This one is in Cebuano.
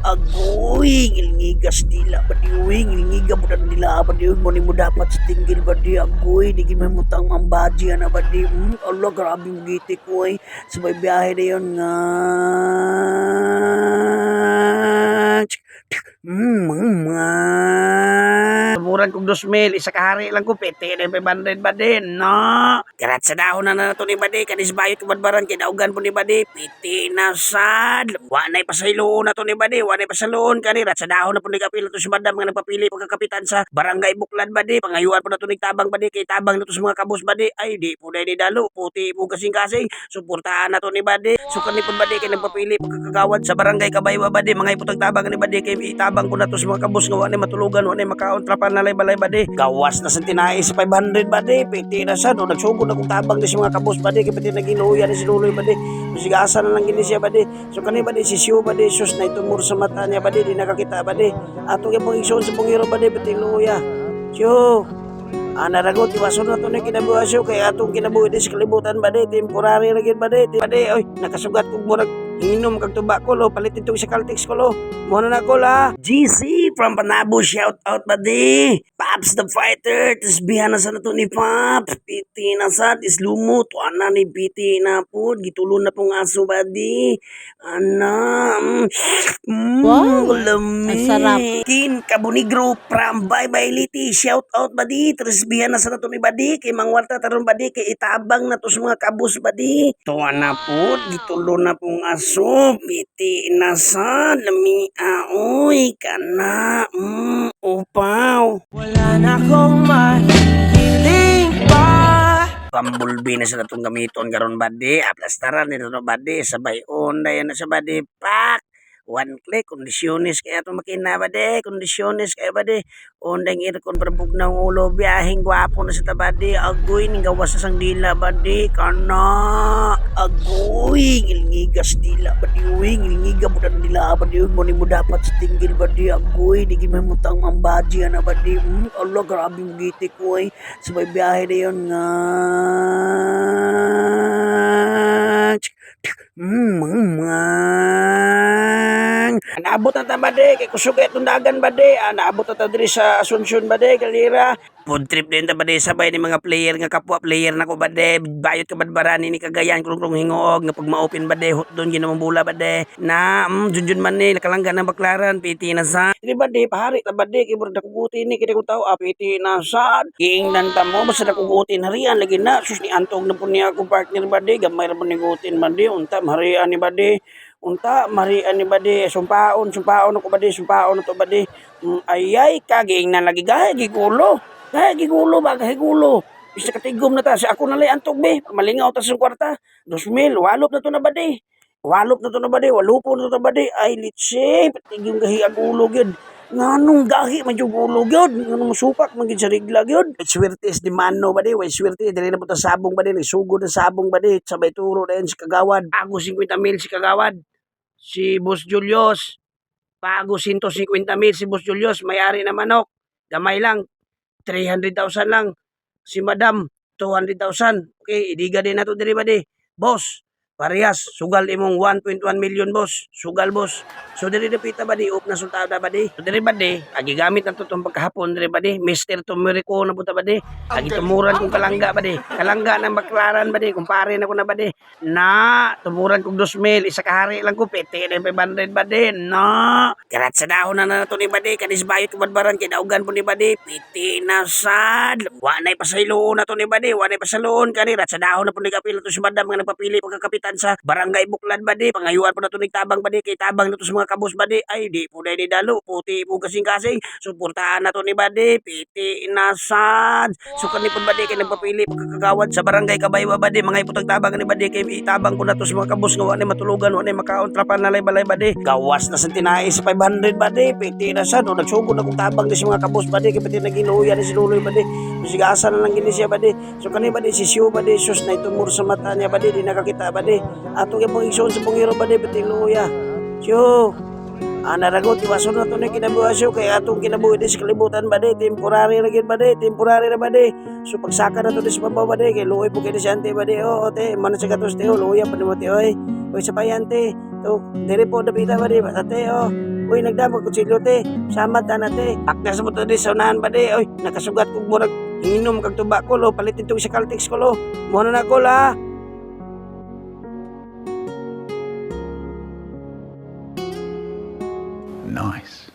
Agoy, ngilngigas dila ba di, uy, ngilngiga mo na dila ba di, uy, mo ni mo dapat sa tinggil ba di, agoy, di gid mo tang mambaji ana ba di, Allah, grabe mo gitik, uy, sabay biyahe na yun nga, Murag kog 2,000, isa ka hari lang ko, piti na yung 500 ba din, no? Karat sa dahon na na to ni Bade, kanis bayot ko badbaran, kay daugan po ni Bade, piti na sad. Wa na'y pasayloon na to ni Bade, wa na'y pasayloon kani, rat sa dahon na po ni kapila to si Madam nga nagpapili pagkakapitan sa Barangay Buklad Bade, pangayuan po na to ni tabang Bade, kay tabang na to sa mga kabus Bade, ay di po dahil ni dalo, puti po kasing-kasing, suportahan na to ni Bade. So kani po Bade, kay nagpapili pagkakagawad sa Barangay Kabaywa Bade, mga iputang tabang ni Bade, kay itabang ko na to sa mga kabus nga wa na'y matulugan, wa na'y makaon, trapan na balay Bade. Gawas na sa tinai sa 500 Bade, piti na sad, o nagsugod akong tabang ni sa mga kabus Bade, kay pati naging luya ni si Luloy Bade. Sigasa na lang gini siya Bade. So kani Bade, si Siyo Bade, sus na itumor sa mata niya Bade, di nakakita Bade. Ato kay pong igsoon sa pungiro Bade, pati luya. Siyo, ana ragot, iwason na to ni kinabuhi siyo, kay atong kinabuhi di sa kalibutan Bade, temporary ra gyud Bade. Bade, oy, nakasugat kog murag hinginom kag tubako lo, palit itong sa Caltex ko lo. Mo na ko la. GC from Panabo, shout out Bade. Pops the Fighter, tisbihan na sa nato ni Pops. Piti na sad, islumo, tuan na ni piti na po, gitulon na pong aso Bade. Ana, Wow, lami. ang sarap. Kin Kabunigro from Bye Bye Liti. Shout out Badi. Trisbihan na sa nato ni Badi. Kay mangwarta taron Badi. Kay itabang na to sa mga kabus Badi. Tuwa na po. Gitulo na pong aso. Piti na sa. Lami aoy. Kana. Upaw. Wala na akong mahihiling pa. Pambulbi na sa natong gamiton karon Badi. Aplastaran nito no Badi. Sabay on na yan na sa Badi. Pak! One click, kondisyones kaya itong makina Bade, kondisyones kaya Bade. Undang aircon para bugnaw ang ulo, biyaheng gwapo na sa tabade. Agoy, ning gawas sa sang dila Bade, kana. Agoy, ngilngigas dila Bade, uy, ngilngiga mo na dila Bade, uy, mo ni mo dapat sa tinggil Bade, agoy, di gid mo tang mambaji ana Bade. Allah, grabe mo gitik, uy. Sabay biyahe na yun nga. Naabot na ta Bade, kay kusog kay itong dagan Bade. Ah, naabot na ta diri sa Asuncion Bade, Galera. Food trip din ta Bade, sabay ni mga player nga kapwa player na ko Bade. Bayot ka badbaran ni Cagayan krong hingoog nga pag ma-open Bade, hot doon ginamang bula Bade. Na junjun man ni nakalanggan ng Baklaran, piti na sa. Dili Bade, pahari ta Bade kay murag dakuguti ni kini kung tao, ah, piti na sad. Giingnan ta mo basta dakugutin harian lagi na sus ni antog na po niya akong partner Bade, gamay ra po ni gutin Bade, unta maharian ni Bade. Unta, marian ni Bade, sumpaon, sumpaon ako Bade, sumpaon ako Bade. Ayay, kagiingnan lagi, gahay, gigulo. Gahay, gigulo ba, gahay, gulo. Bisa katigom na ta, si ako na lay antog be, malingaw ta sa kwarta. 2,000, walop na to na Bade. Walop na to na Bade, walupo na to na Bade. Ay, litse, patigom gahi ang ulo gyud. Nganong gahi man yung ulo gyud, nganong musupak man gyud sa rigla gyud. Swerte di mano Bade, way swerte dili na po ta sabong Bade, nagsugod na sabong Bade, sabay turo na si Kagawad. Ago 50 mil si Kagawad. Si Boss Julius, bago 150 mil si Boss Julius, may-ari na manok. Gamay lang, 300,000 lang. Si Madam, 200,000. Okay, idiga din na to diri Bade. Boss, parehas, sugal imong 1.1 million boss. Sugal boss. So diri dapita Bade, up na sultada Bade. So diri Bade, agi gamit na to tong pagkahapon diri Bade. Mr. Tumerico na puta Bade. Agi tumuran kong kalangga Bade. Kalangga ng Baklaran Bade, kumpare na ko na Bade. Na, tumuran kog 2,000, isa ka hari lang ko, piti na yung 500 Bade. Na, karat sa dahon na na to ni Bade, kanis bayot ko badbaran, kay daugan po ni Bade, piti na sad. Wa na'y pasayloon na to ni Bade, wa na'y pasayloon kani, rat sa dahon na po ni kapila to si Madam nga nagpapili pagkakapitan sa Barangay Buklad Bade, pangayuan po na to ni tabang Bade, kay tabang na to sa mga kabus Bade, ay di po dahil ni dalo, puti po kasing-kasing, suportahan na to ni Bade, piti na sad. So kani po Bade, kay nagpapili pagkakagawad sa Barangay Kabaywa Bade, mga iputang tabang ni Bade, kay itabang ko na to sa mga kabus nga wa na'y matulugan, wa na'y makaon, trapan na lay balay Bade. Gawas na sa tinai sa 500 Bade, piti na sad, o nagsugod akong tabang ni sa mga kabus Bade, kay pati naging luya ni si Luloy Bade. Sigasa na lang gini siya Bade. So kani Bade, si Siyo Bade, sus na itumor sa mata niya Bade, di nakakita Bade. Ato kay pong igsoon sa pungiro Bade, pati luya. Siyo, ana ragot, iwason na to ni kinabuhi siyo, kay atong kinabuhi di sa kalibutan Bade, temporary ra gyud Bade, temporary ra Bade. So pagsaka na to di sa babaw Bade, kay luoy po kay si ante Bade, oh te, man sa gatos te, oh, luoy pa nimo te, oy. Oy sa bayan te. To, diri po dapita Bade, ate oh. Uy, nagdamag kutsilyo, te. Sama ta na, te. Akdas mo to di sa unahan, bade. Uy, nakasugat kog murag hinginom kag tuba ko, lo. Palit itong sa Caltex ko, lo. Mo na ko, la. Nice.